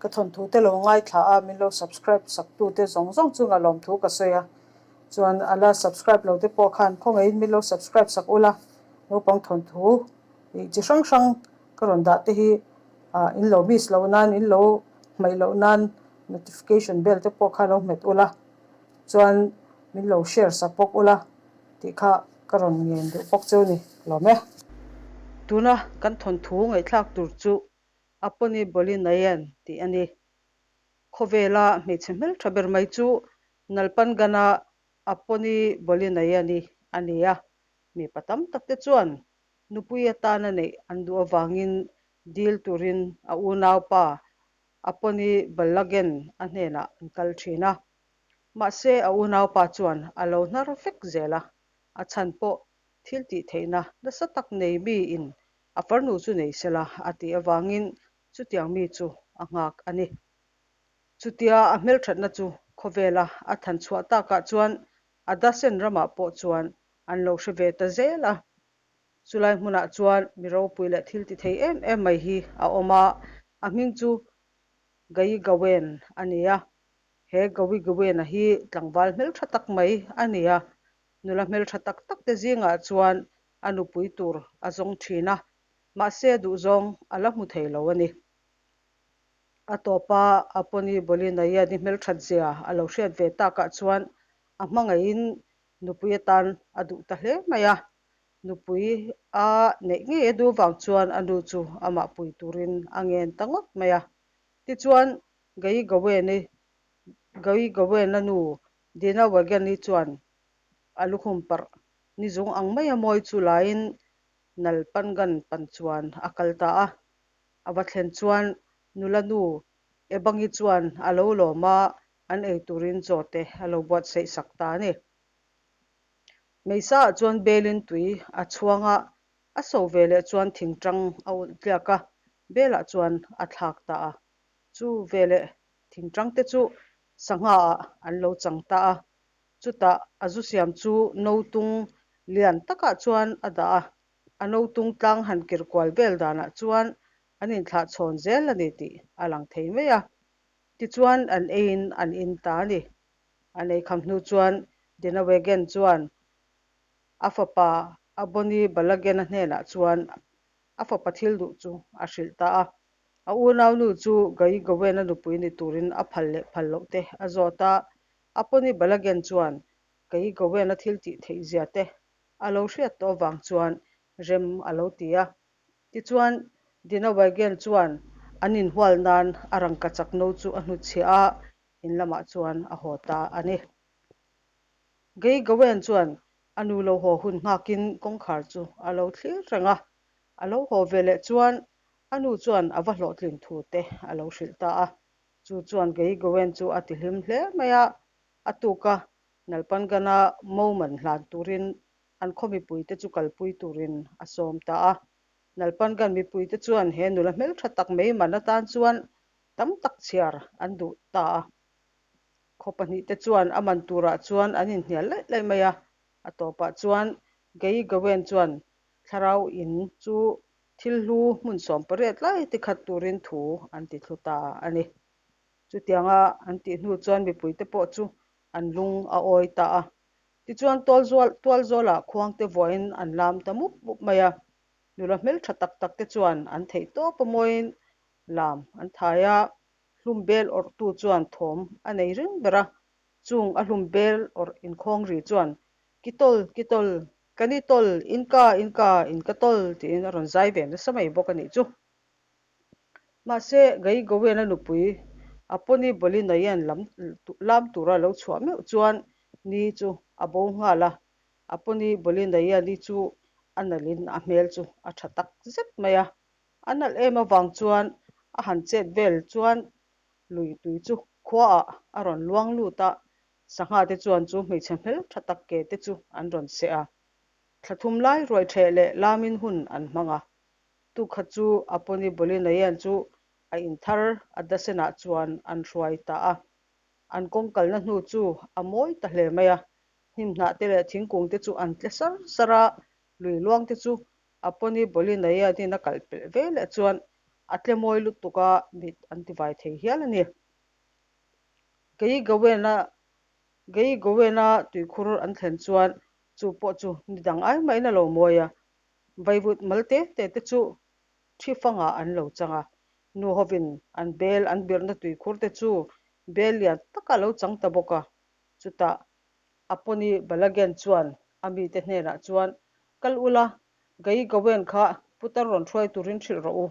Ka thawnthu te lo ngaithla a, min lo subscribe sak tu te zawng zawng chunga lawmthu ka sawi a. Chuan a la subscribe lo te pawh khan khawngaihin min lo subscribe sak ula, naupang thawnthu ih chi hrang hrang ka rawn dah te hi ah in lo miss loh nan, in lo hmaih loh nan notification bell te pawh kha lo hmet ula, chuan min lo share sak bawk ula tih kha ka rawn ngen duh bawk cheu ni lawm e. Tuna kan thawnthu ngaihthlak tur chu Aponi Bolinayan tih a ni. Khawvela hmeichhe hmeltha ber mai chu Nalpangana Aponi Bolinayani a ni a, mipa tam tak te chuan nupui atana neih an duh avangin dil turin a unaupa Aponi Ballagen a hnenah an kal thin a. Mahse a unaupa chuan a lo hnar vek zel a, a chhan pawh thil tih theihna nasa tak nei miin a farnu chu nei sela a tih avangin chutiang mi chu a nghak a ni. Chutia a hmelthatna chu khawvela a than chhuah takah chuan a Dasen ramah pawh chuan an lo hre ve ta zel a. Chulai hmunah chuan mi ropui leh thil ti thei em em mai hi a awm a, a hming chu Gayigawen a ni a. He Gawigawena hi tlangval hmeltha tak mai a ni a, nula hmeltha tak tak te zingah chuan a nupui tur a zawng thin a, mahse duhzawng a la hmu thei lo a ni. A tawpa Aponi Bolinaia ni hmelthat zia a lo hriat ve takah chuan a hmangaihin nupui atan a duh ta hle mai a, nupui a neih ngei a duh vang chuan a nu chu amah pui turin a ngen ta ngawt mai a. Tichuan Gayigaweni Gawigawena nu Dina Wageni chuan a lukhum parh ni zung ang maia mawi chu laiin Nalpangan pan chuan a kal ta a. A va thlen chuan nula nu Ebangi chuan a lo lawm a, an ei turin chaw te a lo buatsaih sak ta a ni. Meisa ah chuan belin tui a chhuang a, a so ve leh chuan thingtang a ulh tliak a, belah chuan a thlak ta a. Chu veleh thingtang te chu sangha ah an lo chang ta a, chutah a zu siam chu no tung lian takah chuan a dah a, a no tung tlang han kir kual vel danah chuan an inthlah chhawn zel a ni tih a lang thei mai a. Tichuan an eiin an in ta a ni. An ei kham hnu chuan Dinawegen chuan a fapa Aboni Balagena hnenah chuan a fapa thil duh chu a hrilh ta a. A unaunu chu Gai Gawena nupui ni turin a phal leh phal loh te a zawt a. Aponi Balagen chuan Gai Gawena thil tih theih zia te a lo hriat tawh avang chuan rem a lo ti a. Tichuan, Dina Wagen chuan an inhual nan a rangkachak no chu a hnutchhiah a, in lamah chuan a haw ta a ni. Gai Gawen chuan a nu lo haw hun nghakin kawngkhar chu a lo thlir reng a, a lo haw ve leh chuan a nu chuan a va hlawhtlin thu te a lo hrilh ta a. Chu chuan Gei Gowen chu a tihlim hle mai a, a tuk a Nalpangana Moman hlan turin an khaw mipuite chu kalpui turin a sawm ta a. Nalpangan mipuite chuan he nula hmeltha tak mai man atan chuan tam tak chhiar an duh ta a. Khaw pahnihte chuan a man turah chuan an inhnial laih laih mai a, a tawpah chuan Gei Gawen chuan thlarau in chu thil hlu hmun 18 lai tikhat turin thu an ti thlu ta a ni. Chutianga an tih hnu chuan mipuite pawh chu an lung a awi ta a. Tichuan tualzualah khuangte vuahin an lam ta mup mup mai a, nula hmeltha tak tak te chuan an theih tawp a mawiin lam an thai a, Hlum bel awrhtu chuan thawm a nei ring ber a, chung a hlum bel awrh inkhawng ri chuan, Ki tawl, ki tawl, ka ni tawl, in ka, in ka, in ka tawl, tiin a rawn zai ve nasa mai bawk a nih chu. Mahse, Gai Gowena nupui Aponi Bolinayan lam lam tura lo chhuah meuh chuan ni chu a bo nghal a, Aponi Bolinayani chu a nalhin a hmel chu a tha tak zet mai a. A nalh em avang chuan a han chet vel chuan lui tui chu khuaah a rawn luang lut a, sangha te chuan chu hmeichhe hmel tha tak ke te chu an rawn seh a. Thla thum lai ruai ṭheh leh lamin hun an hmang a. Tukha chu Aponi Bolinayan chu a inthar a dasenah chuan an hruai ta a. An kawng kalna hnu chu a mawi ta hle mai a, hnimhnah te leh thingkung te chu an tle sar sar a, lui luang te chu A pawni Bolinaia nin a kalh pelh ve leh chuan A tle mawi lutuk a, mit an ti vai thei hial a ni. Kei Gawena Kei Gawena tuikhur an thlen chuan chu pawh chu ni dang ai mahin a lo mawi a, vaivut mal te te te chu thi fangah an lo chang a, nu hovin an bel an birhna tuikhur te chu bel lian takah a lo chang ta bawk a, chutah Aponi Balagen chuan a mite hnenah chuan, Kal ula, Gai Gawen kha putar rawn hruai turin hrilh rawh u,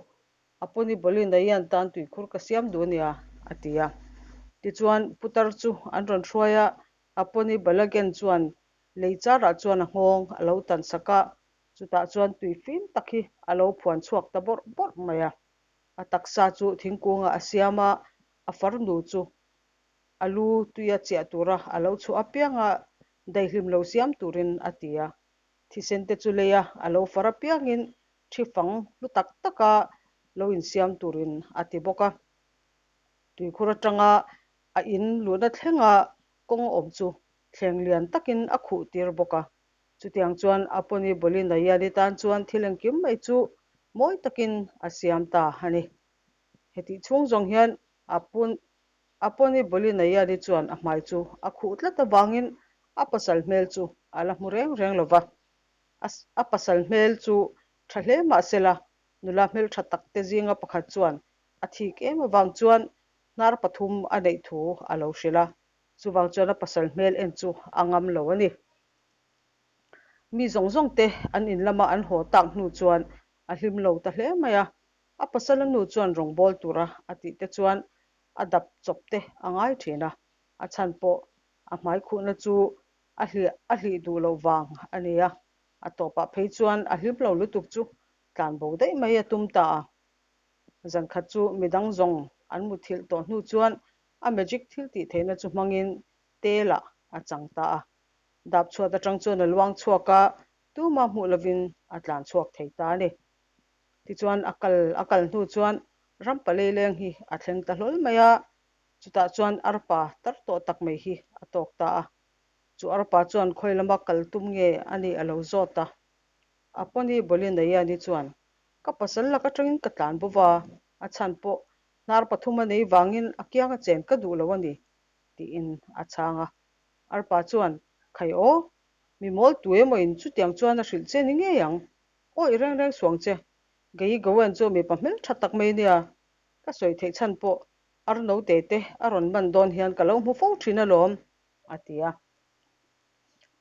Aponi Bolinayan tan tuikhur ka siam duh ania, a ti a. Tichuan, putar chu an rawn hruai a, Aponi Balagen chuan lei charah chuan a nghawng a lo tan sak a, chutah chuan tui fim tak hi a lo phuan chhuak ta bawrh bawrh mai a. A taksa chu thingkungah a siam a, a farnu chu a lu tuia chiah tura a lo chhuah apianga daihlim lo siam turin a ti a. Thisen te chu leia a lo far apiangin thi fang hlu tak taka lo insiam turin a ti bawk a. Tuikhur atanga a in luhna thlenga kawng awm chu thleng lian takin a khuh tir bawk a. Chutiang chuan Aponi Bolinayiani tan chuan thil engkim mai chu mawi takin a siam ta a ni. Hetih chhung zawng hian Aponi Bolinayiani chuan a hmai chu a khuh tlat avangin a pasal hmel chu a la hmu reng reng lo va. A pasal hmel chu tha hle mah sela, nula hmeltha takte zinga pakhat chuan a thik em avang chuan hnar pathum a neih thu a lo hrilh a, chuvang chuan a pasal hmel en chu a ngam lo a ni. Mi zawng zawng te an in lama an haw tak hnu chuan a hlim lo ta hle mai a, a pasala nu chuan rawngbâwl tura a tih te chuan a dap chawp te a ngai thin a, a chhan pawh a hmai khuhna chu a hliah a hlih duh loh vang a ni a, a tawpah phei chuan a hlim lo lutuk chu tlan bo daih mai a tum ta a. Zan khat chu midang zawng an muthilh tawh hnu chuan a magic thil tih theihna chu hmangin telah a chang ta a. Dap chhuat atang chuan a luang chhuak a, tuma hmuh lovin a tlan chhuak thei ta a ni. Tichuan a kal a kal hnu chuan rampa leileng hi a thleng ta hlawl mai a, chutah chuan arpa tar tawh tak mai hi a tawk ta a. Chu arpa chuan khawi lama kal tum nge a nih a lo zawt a. A pawni Bolinayiani chuan, Ka pasal lak atangin ka tlan bo va, a chhan pawh hnar pathum a nei vangin a kiang a chen ka duh lo a ni, tiin a chhang a. Arpa chuan, Khai aw, mi mawl tu emawin chutiang chuan a hrilh che ni ngei ang. Awi reng reng suang che, Gei Gowen chu mipa hmeltha tak mai nia, ka sawi theih chhan pawh Arno te te a rawn man dawn hian ka lo hmu fo thin alawm, a ti a.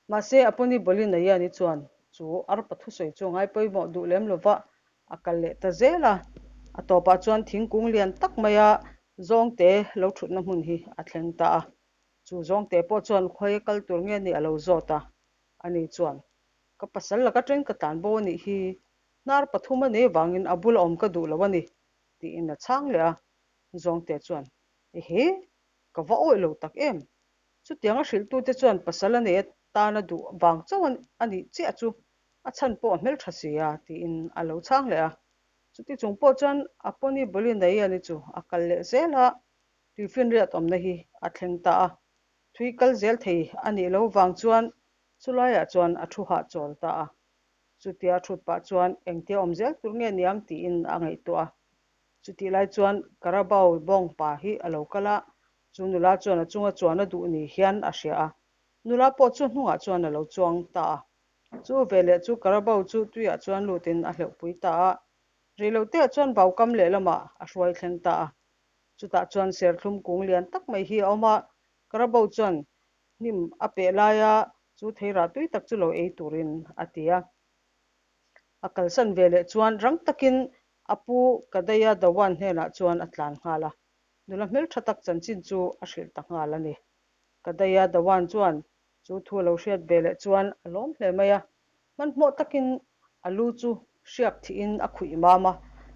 Mahse, Aponi Bolinayiani chuan chu arpa thusawi chu ngai pawimawh duh lem lova a kal leh ta zel a. A tawpah chuan thingkung lian tak maia zawngte lo thutna hmun hi a thleng ta a. Chu zawngte pawh chuan khawi kal tur nge ni a lo zawt a. Ani chuan, Ka pasal laka teng ka tlan bo a nih hi, hnar pathum a nei vangin a bula awm ka duh lo a ni, tiin a chhang leh a. Zawngte chuan, Ehe, ka va awih lo tak em? Chutiang a hrilhtute chuan pasal a nei atana duh vang chauh a nih chiah chu a chhan pawh a hmeltha si a, tiin a lo chhang leh a. Chuti chung pawh chuan a pony Bolinayiani chu a kal leh zel a, tuifinriat awmna hi a thleng ta a. Thui kal zel thei a nih lo vang chuan chulaiah chuan a thu hahchawl ta a. Chutia a thut pah chuan engtia awm zel tur nge niang tiin a ngaihtuah a. Chutih lai chuan Carabao bawngpa hi a lo kal a, chu nula chuan a chunga chuan a duh ni hian a hria a. Nula pawh chu hnungah chuan a lo chuang ta a. Chu veleh chu Carabao chu tuiah chuan lutin a hleuhpui ta a. Reiloteah chuan vaukam lehlamah a hruai thleng ta a. Chutah chuan serthlum kung lian tak mai hi a awm a, Carabao chuan hnim a peh laia chu theirah tui tak chu lo ei turin a ti a. A kalsan veleh chuan rang takin A pu Kadaya Dawan hnenah chuan a tlan nghal a, nula hmeltha tak chanchin chu a hrilh ta nghal a ni. Kadaya Dawan chuan chu thu a lo hriat ve leh chuan a lawm hle mai a, hmanhmawh takin a lu chu hriak thihin a khuih mam a,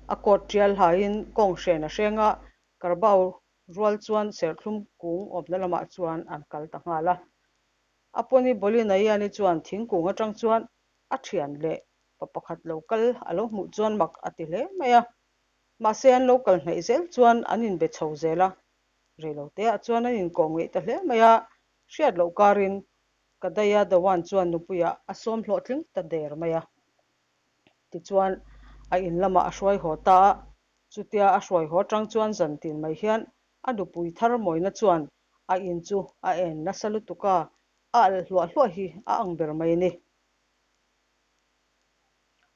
a coat tial hlaiin kawng hren a hreng a, Karbau rual chuan serthlum kung awmna lamah chuan an kal ta nghal a. A pawni Bolinayiani chuan thingkung atang chuan a thian leh pa pakhat lo kal a lo hmuh chuan mak a ti hle mai a. Mahse an lo kal hnaih zel chuan an inbe chho zel a, reiloteah chuan an inkawm ngeih ta hle mai a, hriat loh karin Kadaya Dawan chuan nupuiah a sawm hlawhtling ta der mai a. Tichuan a in lamah a hruai haw ta a. Chutia a hruai haw atang chuan zan tin mai hian a nupui thar mawina chuan a in chu a en nasa lutuk a, a alh hluah hluah hi a ang ber mai a ni.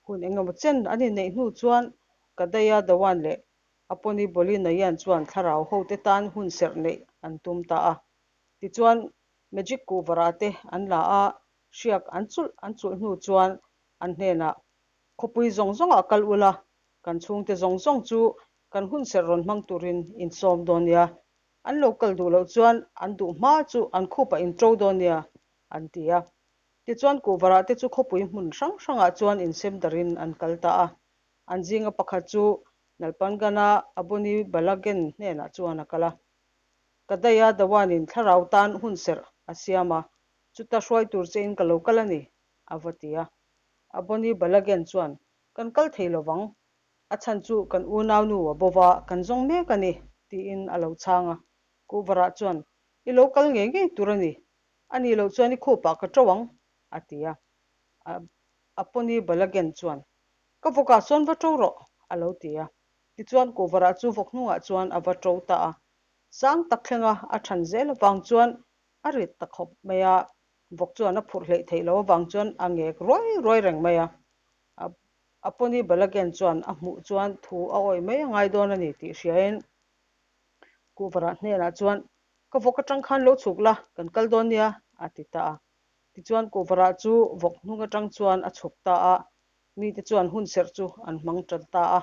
Hun engemaw chen an inneih hnu chuan Kadaya Dawan leh Aponi Bolinayan chuan thlarau hote tan hun serh neih an tum ta a. Tichuan, Magic kuhvarah te an la a, hriak an chulh an chulh hnu chuan an hnenah, Khawpui zawng zawngah kal ula, kan chhungte zawng zawng chu kan hun serh rawn hmang turin in sawm dawn nia. An lo kal duh loh chuan an duh hma chu an khupah in ṭo dawn nia, an ti a. Tichuan kuhvarah te chu khawpui hmun hrang hrangah chuan insem darin an kal ta a. An zinga pakhat chu Nalpangana Aboni Balagen hnenah chuan a kal a. Ka daih a Dawanin thlarau tan hun serh a siam a, chuta hruai tur chein ka lo kal a ni, a va ti a. Aboni Balagen chuan, Kan kal thei lo vang, a chhan chu kan unaunu a bo va, kan zawng mek a ni, tiin a lo chhang a. Kuhvarah chuan, I lo kal ngei ngei tur a ni, a nih loh chuan i khupah ka ṭo ang, a ti a. Aponi Balagen chuan, Ka vawkah sawn va ṭo rawh, a lo ti a. Tichuan Kuhvarah chu vawk hnungah chuan a va ṭo ta a. Sang tak thlenga a ṭhan zel avang chuan a rit ta khawp mai a, vawk chuan a phurh hleih theih loh avang chuan a ngek ruai ruai reng mai a. Aponi Balagen chuan a hmuh chuan thu a awih mai a ngai dawn a ni tih hriain Kuhvarah hnenah chuan, Ka vawk atang khan lo chhuk la, kan kal dawn nia, a ti ta a. Tichuan Kuhvarah chu vawk hnung atang chuan a chhuk ta a, mite chuan hun serh chu an hmang tan ta a.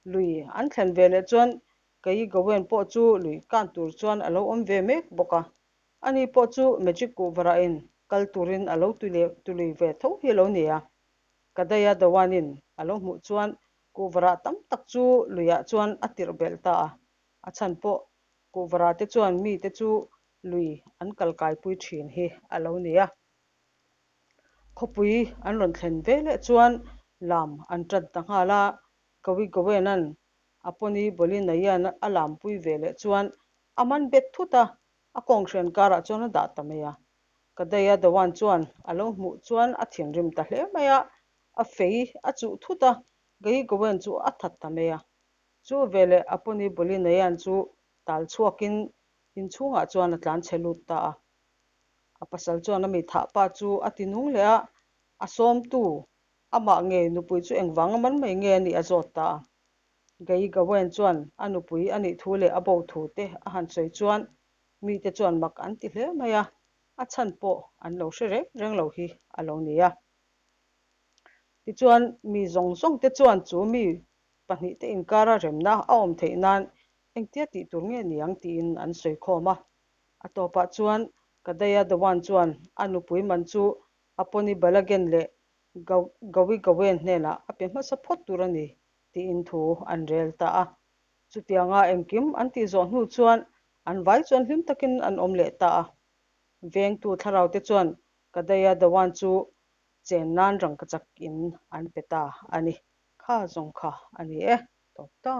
Lui an thlen ve leh chuan Kei Gowen pawh chu lui kan tur chuan a lo awm ve mek bawk a. Ani pawh chu Magic Kuhvarah in kal turin a lo tului ve tho hi a lo ni a. Ka daia Dawanin a lo hmuh chuan Kuhvarah tam tak chu luiah chuan a tirh belh ta a. A chhan pawh Kuhvarah te chuan mite chu lui an kal kaipui thin hi a lo ni a. Khawpui an rawn thlen ve leh chuan lam an tan ta nghal a, Kawi Gowena'n a pawni Bolinayan a lampui ve leh chuan a man bet thut a, a kawnghrian karah chuan a dah ta mai a. Kadaya Dawan chuan a lo hmuh chuan a thinrim ta hle mai a, a fei a chuh thut a, Gayi Gowen chu a that ta mai a. Chu veleh a pawni Bolinayan chu tal chhuakin inchhungah chuan a tlan chhe lut ta a. A pasal chuan a mi thah pa chu a ti nung leh a, a sawmtu amah nge nupui chu engvang a man mai nge a nih a zawt ta a. Gayi Gawain chuan a nupui a nih thu leh a bo thu te a han sawi chuan mite chuan mak an ti hle mai a, a chhan pawh an lo hre reng reng lo hi a lo ni a. Tichuan mi zawng zawng te chuan chu mi pahnihte inkara remna a awm theih nan engtia tih tur nge niang tiin an sawi khawm a. A tawpah chuan Kadaya Dawan chuan a nupui man chu Aponi Balagen leh Gawi Gawen hnenah a pe hmasa phawt tur a ni tiin thu an rel ta a. Chutianga engkim an tih zawh hnu chuan an vai chuan hlim takin an awm leh ta a. Vengtu thlaraute chuan Kadaya Dawan chu chen nan rangkachak in an pe ta a ni. Kha zawng kha a ni e. Tawp ta.